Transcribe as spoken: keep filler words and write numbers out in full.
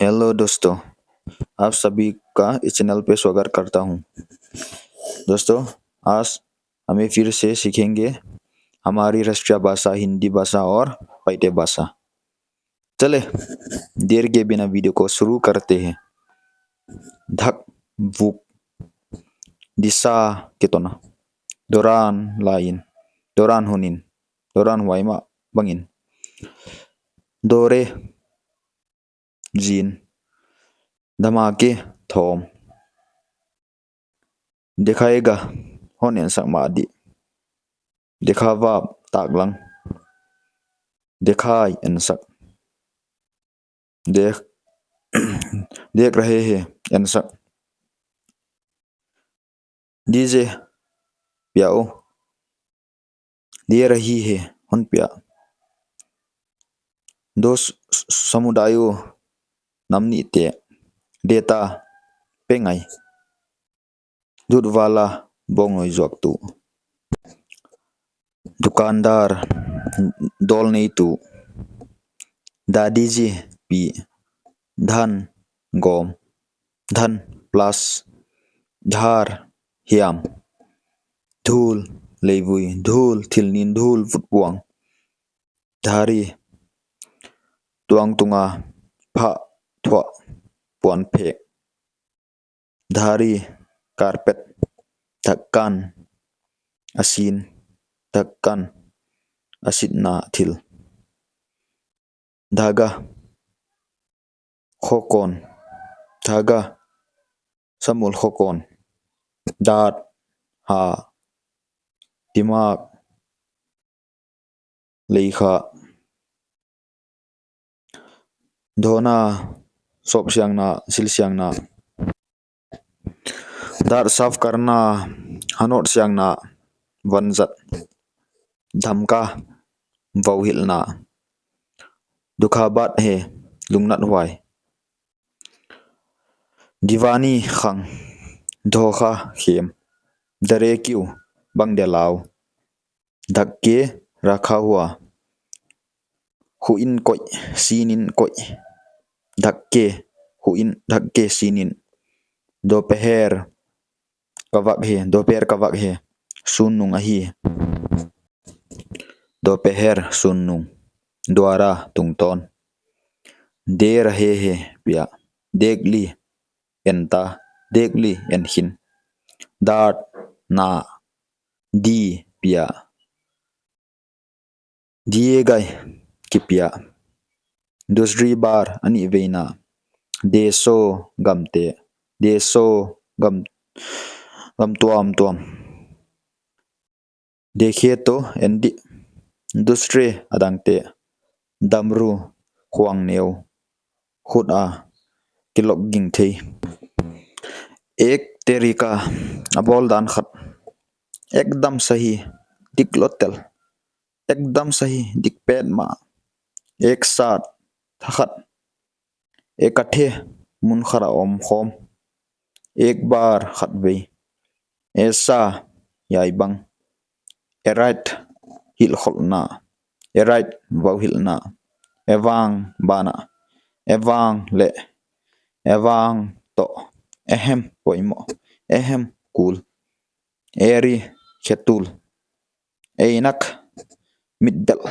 हेलो दोस्तों, आप सभी का इस चैनल पे स्वागत करता हूँ। दोस्तों, आज हमें फिर से सीखेंगे हमारी राष्ट्रीय भाषा हिंदी भाषा और पाइते भाषा। चले, देर के बिना वीडियो को शुरू करते हैं। धक, भूक, दिशा, कितना, दौरान, लाइन, दौरान, हुनिन, दौरान, वाइमा, बंगिन, दोरे, जीन, धमाके, थोम, दिखाएगा, हौन एन sak mah di, दिखावा, taklang, दिखाई, एन sak, देख, देख रहे हैं, एन sak, दीजिए, पियाओ, दे रही है, हौन pia, दो स-, स-, समुदायों, nam nihte, देता, pe ngai, दूध वाला, bawng noi zuaktu, दुकानदार, dawl neitu, दादी जी, pi, धन, gawm, धन plus, धार, hiam, धूल, leivui, धूल, thil nin, धूल, vutpuang, धारी, tuang tunga, phah, thuah, puan phek, धारी, carpet, ढक्कन, a sin, ढक्कन, a sitna thil, धागा, khokon, धागा, samul khokon, दांत, ha, दिमाग, leikha, धोना, sawp siangna, sil siangna, दांत साफ करना, hanawt siangna, vanzat, धमका, vauhilhna, दुखा बात है, lungnathuai, दीवानी, khang, धोखा, khem, डरे क्यों, bang dia lau, ढक के रखा हुआ, khuh in koih, sin in koih, ढक के, khuh in, ढक के, sin in, दोपहर का वक्त है, दोपहर का वक्त है, sunnung ahi, दोपहर, sunnung, द्वारा, tungtawn, दे रहे हैं, pia, देख ली, enta, देख ली, en khin, दांत, na, दी, pia, दिए गए, kipia, दूसरी बार, a nihveina, देशों, gamte, देशों, gam, gam tuamtuam, देखे तो, en di, दूसरे, a dangte, डमरू, khuang neu, khut a kilok ging thei, एक तरीका, a bawl dan khat, एकदम सही, diklou tel, एकदम सही, dik petmah, एक साथ, thakhat, इकट्ठे, mun khat a omkhawm, एक बार, khatvei, ऐसा, hiai bang, एराइट, hilhkholhna, एराइट, vauhilhna, एवां, banah, एवां leh, एवां toh, अहम, poimoh, अहम, kul, एरी, khetul, ऐनक, mitdelh,